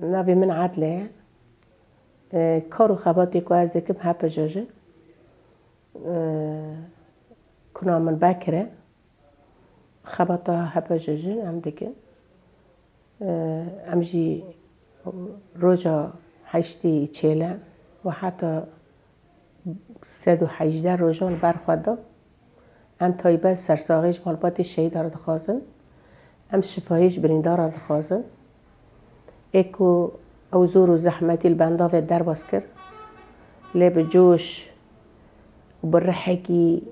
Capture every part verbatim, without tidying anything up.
Navê min Adile ye. E, kar û xebatê ku ez dikim H P J J. E, kuna min Bekir e. Xebata H P J J em dikin. E, em jî roja heştê Çêle û heta sed û hejdeh rojan ber xwe da. Em taybet sersaxî ji malbatê şehîdan re dixwazin. Em şifayê ji birîndaran dixwazin. Ê ku ew zor û zehmetî li bendavê derbas kir, lê bi coş û bi rihekî,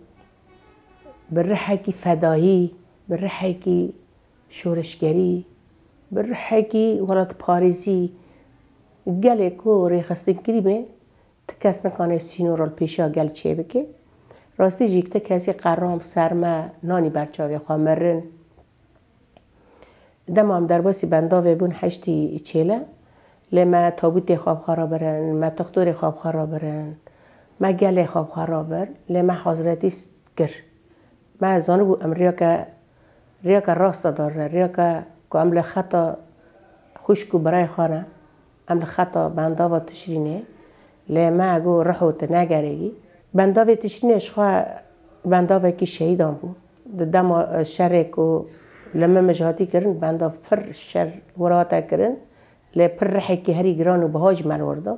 bi rihekî fedayî, bi rihekî şoreşgerî, bi rihekî welatparêzî, gelê ku rêxistin kirî me, ti kes nikane sînora li pêşiya gel çêbike. Rastî jî ti kesî qeram, serme, nanî ber çavê xwe, mirin. Dema em derbasî bendavê bûn heştî Çêle, lê me tabûtê xwe bi xwe re birin, me toxtorê xwe bi xwe re birin, me gelê xwe bi xwe re bir, lê me hazretî s-, kir. Me zanibû em rêyeke, rêyeke rast de darine, rêyeke ku em li xeta xwişk û birayê xwe ne, em li xeta bendava Tişrînê, lê me got, Riho, tu negeriyî. Bendavê Tişrînê ji xwe bendavekî şehîdan bû. Di dema, e, şerê ku li Mimij hatî kirin, bendav pir şer wir hate kirin, lê pir rihekî herî giran û biha ji me li wir da.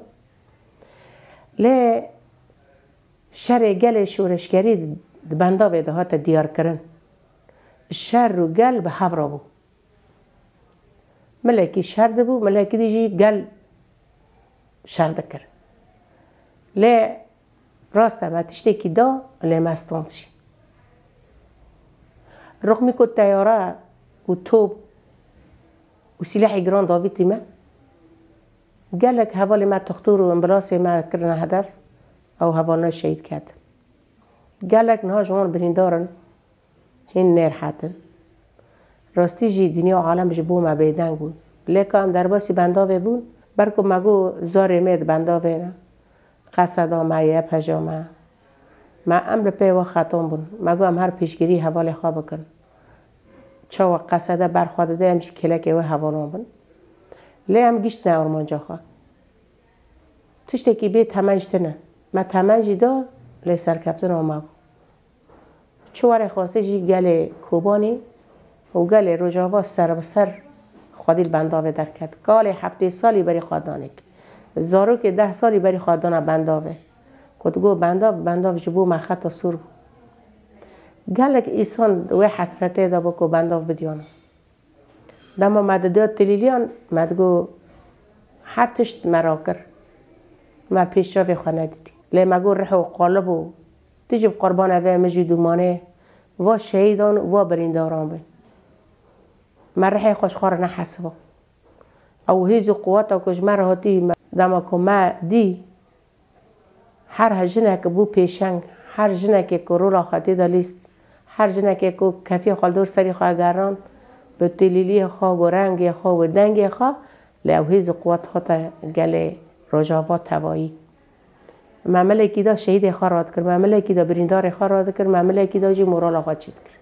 Lê şerê gelê şoreşgerî di bendavê de hate diyarkirin. Şer û gel bi hev re bû. Milekî şer dibû, milekî dî jî gel şer dikir. Lê rast e, me tiştekî da, lê me stand jî. Riqmî ku teyare û top û sîlehê giran davîtî me. Gelek hevalê me, toxtor û ambulasê me kirine hedef, ew hevalna şehîd ketin. Gelek niha ji wan birîndar in, hîn nêrhet in. Rastî jî dinya alem ji bo me bêdeng bû. Lê ka em derbasî bendavê bûn, ber ku me got zarê me di bendavê ne, Qeseda me, Y P J me, me em li pê we xeton bûn. Me got em her piştgirî hevalê xwe bikin. Çawa Qesede ber xwe dide, em jî kêlekê wê hevalan bin. Lê em giştine armanca xwe. Tiştekî bê temenj tune. Me temenj jî da, lê serkeftina me bû. Çi were xwestê jî gelê Kobanî û gelê Rojava ser bi ser xwedî li bendavê derket. Kalê heftê salî berî xwe danê kir. Zarokê deh salî berî xwe dana bendavê. Ku digot bendav, bendav ji bo me xeta sor bû. Gelek îsan wê hesretê de bû ku bendav bidiyana. Dema me didiya tilîliyan, me digot, her tişt me rakir. Me pêş çavê xwe nedîtî. Lê me got, riho qalib û tu jî bi qurbana vê mijî dûmanê va şehîdan û va birîndaran be. Me rihê xwe ji xwe re nehesiba. Ew hêz û quweta ku ji me re hatî, me, dema ku me dî, Her jinek bû pêşeng, her jinekê ku rola xwe tê de lîst, her jinekê ku kefiyê xwe li dor serî xwe gerand, bi têlîliyê xwe, bi rengê xwe, bi dengê xwe, lê ew hêz û quwet hate gelê Rojava tevayî. Me milekî de şehîdê xwe radikir, me milekî de birîndarê xwe radikir, me milekî de jî morala xwe çêdikir.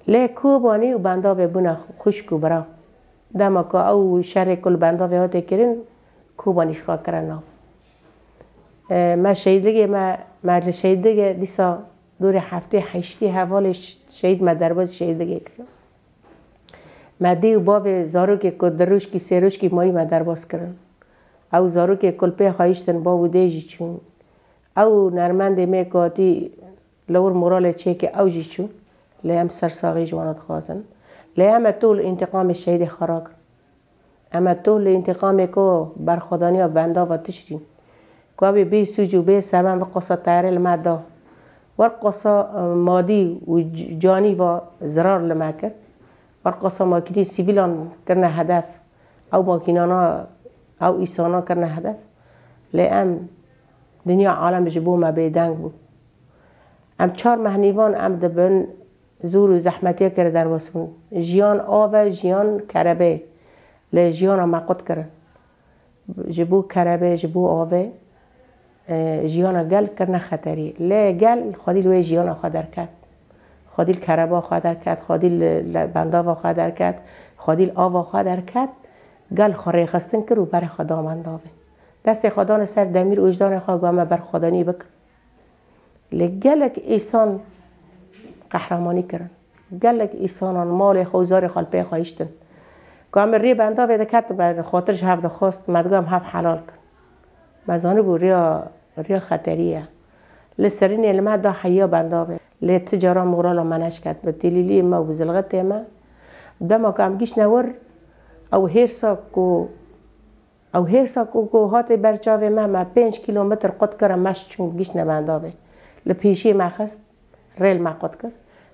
Lê Kobanî û Bendavê bûne xwişk û bira. Dema ku ew şerê ku li Bendavê hate kirin, Kobanî ji xwe kire nav. E, me şehîdligê me, me li şehîdligê dîsa dorê heftê heştê hevalê ş-, şehîd me derbas şehîdligê kirin. Me dê û bavê zarokê ku di rojkî sê rojkî mayî me derbas kirin. Ew zarokê ku li pê xwe hiştin bav û dê jî çûn. Ew nermendê me ku hatî li wir moralê çêke ew jî çûn. Lê em sersaxî ji wan dixwazin. Lê em e tol întiqamê şehîdê xwe rakin. Em e tol li întiqamê ku berxwedaniya Bendava Tişrîn, ku ew ê bê sûc û bê semen bi qasa teyarê li me da. Wer qasa, e, madî û c-, canî va zirar li me kir. Wer qasa makînî sivîlan kirine hedef. Ew makînana, ew îsana kirine hedef. Lê em, dinya alem ji bo me bêdeng bû. Em çar meh nîvan em di bin zor û zehmetiyekê re derbas bûn. Jiyan av e, jiyan kerebe ye. Lê jiyana me qut kirin. Ji bo kerebe, ji bo avê, e, jiyana gel kirine xeterî. Lê gel xwedî li wê jiyana xwe derket. Xwedî li kereba xwe derket, xwedî li, li bendava xwe derket, xwedî li ava xwe derket. Gel xwe rêxistin kir û berê xwe da bendavê. Destê xwe dane ser demîr û wijdanê xwe, got, "Me berxwedanî bikin." Lê gelek îsan qehremanî kirin. Gelek îsanan malê xwe û zarê xwe li pê xwe hiştin. Ku em rê bendavê diketime, xatir ji hev dixwest, me digot, "Em hev helal kin." Me zanibû rêya, rêya xeterî ye. Li serînê li me da heya bendavê. Lê ti caran morala me neşket. Bi têlîliyê me û bi zilxetê me. Dema ku em giştine wir, ew hêrsa ku, ew hêrsa ku, ku hatê ber çavê me, me pênc kîlometr qut kir, em meş çûn giştine bendavê. Li pêşiyê me xist, rê li me qut kir.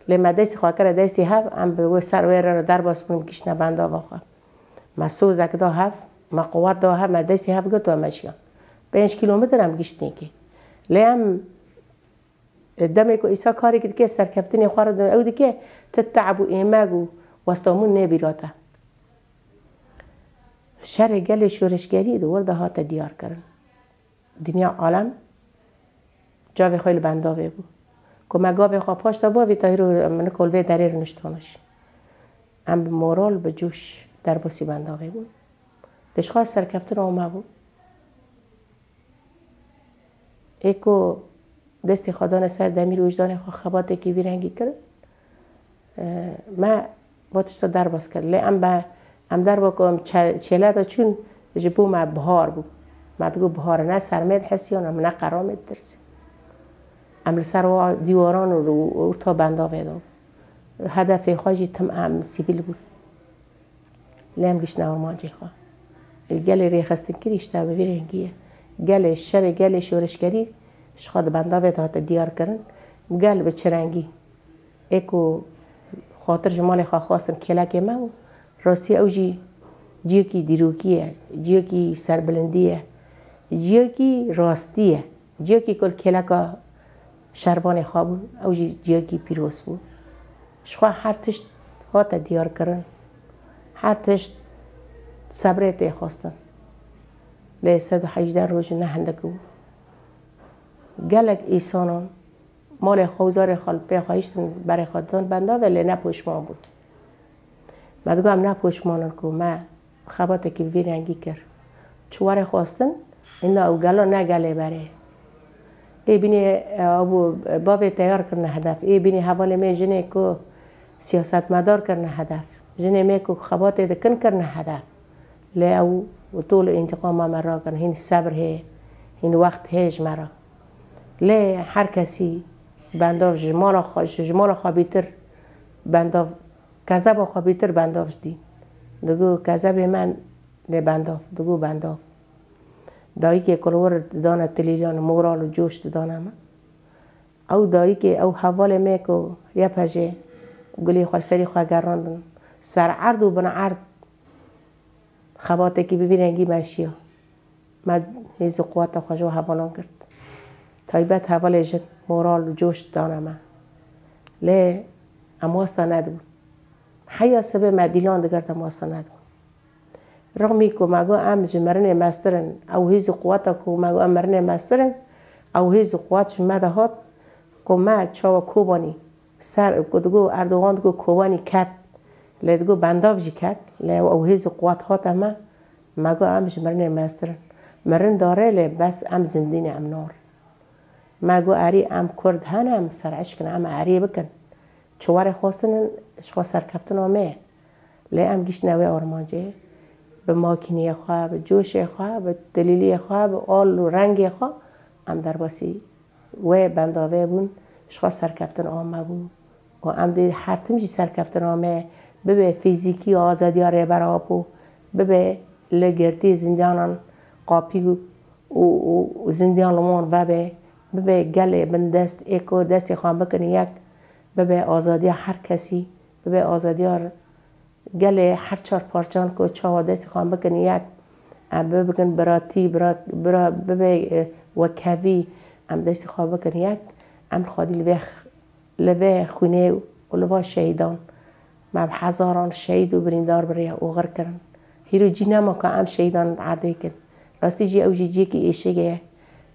Lê me destê xwe kire destê hev, em bi wê ser wê re derbas bûn, giştine bendava xwe. Me sozek da hev, me quwet da hev, me destê hev girt û em meşiyan. Pênc kîlometr em giştine kê. Lê em, demê ku îsa karekî dike, serkeftinê xwe re ew dike, ti te'b û êmek û westamûn nê bîra te. Şerê gelê şoreşgerî di wir de hate diyar kirin. Dinya alem cavê xwe li bendavê bû. Ku me gavê xwe paş de bavî, ta îro min kol vê derê rûniştana jî. Em bi moral, bi coş derbasî bendavê bûn. Lê ji xwe serkeftin û me bû. Ê ku destê xwe dane ser demîr û wijdanê xwe xebatekî vî rengî kirin, e, me va tişta derbas kir. Lê em be, em derba ku em çe-, çêle de çûn, ji bo me bihar bû. Me digot bihar e, ne sermê dihesiyan em, ne qeramê ditirsî. Em li ser wa dîwaran û li orta bendavê de. Hedefê xwe jî tim em sivîl bûn. Lê em giştine armancê xwe. Gelê rêxistinkirî işte bi vî rengî ye. Gelê şerê, gelê şoreşgerî ji xwe di bendavê de hate diyar kirin. Gel bi çi rengî? Ê ku xatir ji malê xwe xwestin kêlekê me bû. Rastî ew jî ciyekî dîrokî ye, ciyekî serbilindî ye, ciyekî rastî ye. Ciyekî ku li kêleka şervanê xwe bûn, ew jî ciyekî pîroz bû. Ji xwe her tişt hate diyarkirin. Her tişt sebrê tê xwestin. Lê sed û hejdeh roj ne hindik bû. Gelek îsanan malê xwe û zarê xwe li pê xwe hiştin, berê xwe dan bendavê, lê ne poşman bûn. Me digot, em ne poşman in ku me xebatekî bi vî rengî kir. Çi were xwestin, îna ew gelo ne gelê berê. Ê bînê, e, ew bavê teyar kirine hedef. Ê bînê hevalê me jinê ku siyasetmedar kirine hedef. Jinê me ku xebatê dikin kirine hedef. Lê ew tol û întiqama me rakin. Hîn sebr hê, hîn wext hê ji me re. Lê her kesî bendav ji mala xwe, ji, ji mala xwe bîtir bendav, kezeba xwe bîtir bendav ji dîn. Digo kezebê me lê bendav, digo bendav. Dayikê ku li wir didane tilîliyan, moral û coş didane me. Ew dayikê, ew hevalê me ku Y P J gulê xwe li serî xwe gerandin, ser erd û bin erd xebatekî bi vî rengî meşiya. Me hêz û quweta xwe ji we hevalan girt. Taybet hevalê jin moral û coş dane me. Lê em westa nedibûn. Heya sibê me dîlan digirt, em westa nedibûn. Rixmî ku me got em ji mirinê mestir in, ew hêz û quweta ku me got em mirinê mestir in, ew hêz û quwet ji me de hat ku me çawa Kobanî ser, ku digo Erdogan digo Kobanî ket, lê digo bendav jî ket, lê ew hêz û quwet hate me, me got em ji mirinê mestir in. Mirin dare lê bes em zindî ne, em nar. Me got erî em Kurd hene, em ser eşk ne, em erê bikin. Çi were xwestin in, ji xwe serkeftina me ye. Lê em giştine wê armancê, bi makîniyê xwe, bi coşê xwe, bi dilîliyê xwe, bi al û rengê xwe, em derbasî wê bendavê bûn, ji xwe serkeftin a me bû. Û em dê her tim jî serkeftina me, bibe fîzîkî azadiya Rêber Apo, bibe li girtî zindanan qapî û, û, û zindan li wan vebe, bibe gelê bindest ê ku destê xwe bikin yek, bibe azadiya her kesî, bibe azadiya gelê her çar parçan ku çawa destê xwe bikin yek, em bibe bikin biratî, bira, bira, bibe, e, wekhevî, em destê xwe bikin yek, em xwedî li vê x-, li vê xwînê û li va şehîdan me bi hezaran şehîd û birîndar biriye û xir kirin. Hîro cî nema ka em şehîdan erdê kin. Rastî jî ew jî ciyekî êşegê ye.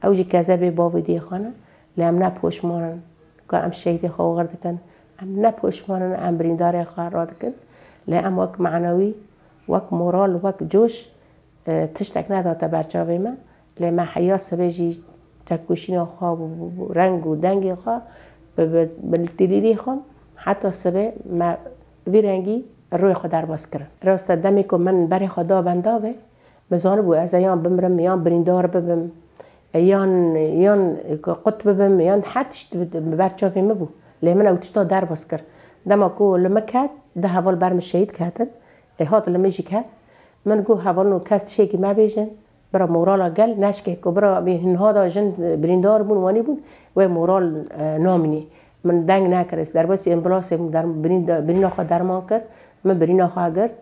Ew jî kezebê bavê dê xwe ne. Lê em ne poşman in ka em şehîdê xwe xir dikin. Em ne poşman in, em birîndarê xwe radikin. Lê em wek manewî Wek moral, wek coş, e, tiştek nedate ber çavê me. Lê me heya sibê jî tekoşîna xwe û, û, û reng û dengê xwe bi, bi, bi tîlîlî xwe heta sibê me vî rengî rûyê xwe derbas kirin. Rast e, demê ku min berê xwe da bendavê, min zanibû ez ê yan bimirim, yan birîndar bibim, e, yan, yan qut bibim, yan her tişt bi, bi ber çavê min bû. Lê min ew tişta derbas kir. Dema ku li min ket, du heval ber min şehîd ketin. Ê hat li min jî ket. Min got, hevalino kes tiştekî me bêjin, bira morala gel neşke ku bira bê hinha da jin birîndar bûn, wanî bûn, wê moral, e, namînî. Min deng nekir, ez derbasî ambulasê min der-, birîn-, birîna xwe derman kir, min birîna xwe girt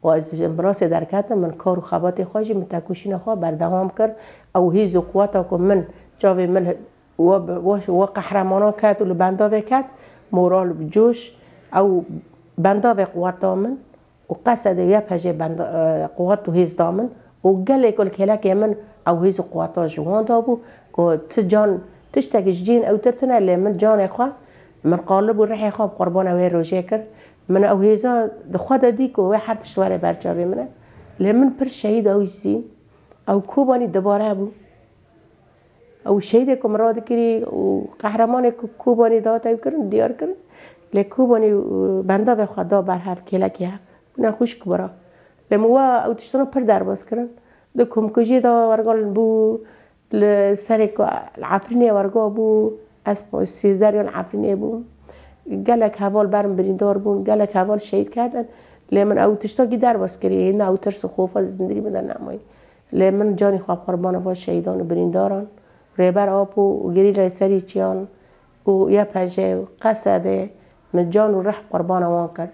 û ez ji ambulasê derketim, min kar û xebatê xwe jî, min tekoşîna xwe berdewam kir. Ew hêz û quweta ku min çavê min we, we, we qehremanan ket û li bendavê ket, moral bi coş, ew bendavê quweta min û qesede YPJ'ê benda, e, quwet û hêz da min û gelê ku li kêlekê min ew hêz û quweta ji wan da bû ku ti can, tiştek ji cihên ewtir tine, lê min canê xwe, min qalib û rihê xwe bi qurbana wê rojê kir. Min ew hêza di xwe de dî ku wê her tişt were ber çavê min e. Lê min pir şehîd ew jî dî. Ew Kobanî dibare bû. Ew şehîdê ku min radikirî û qehremanê ku Kobanî da tevkirin, diyar kirin. Lê Kobanî, û, bendavê xwe da ber hev kêlekê hev. Bûne xwişk bira. Lê min we ew tiştana pir derbas kirin. Di komkujiyê de wergal bû, li serê ku li Efrînê wergal bû, ez sîzdeh yan Efrînê bûm. Gelek heval ber min birîndar bûn, gelek heval şehîd ketin. Lê min ew tiştakî derbas kirî, ne ew tirs û xofa zindirî min de nemayî. Lê min canî xwe qurbana van şehîdan û birîndaran, Rêber Apo û gerîlayê Serîçiyan û YPJ û qesedê min can û rih qurbana wan kir.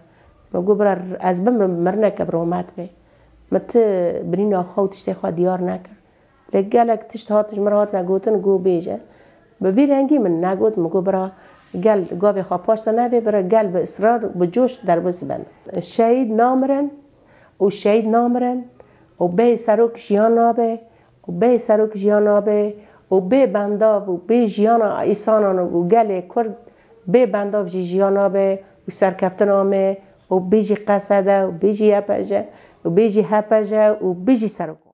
Min got, bira, ez bimirim, mirineke bi rûmet bê. Min ti birîna xwe û tiştê xwe diyar nekir. Lê gelek tişt hat ji min re hatine gotin, got bêje. Bi vî rengî min negot, min got, bira, gel gavê xwe paş de nevê, bira, gel bi israr, bi coş derbasî ben. Şehîd namirin û şehîd namirin û bê serok jiyan nabe û bê serok jiyan nabe û bê bendav û bê jiyana îsanan û gelê Kurd bê bendav jî jiyan nabe û serkeftin ame û bijî qesede û bijî YPJ û bijî HPJ û bijî serok.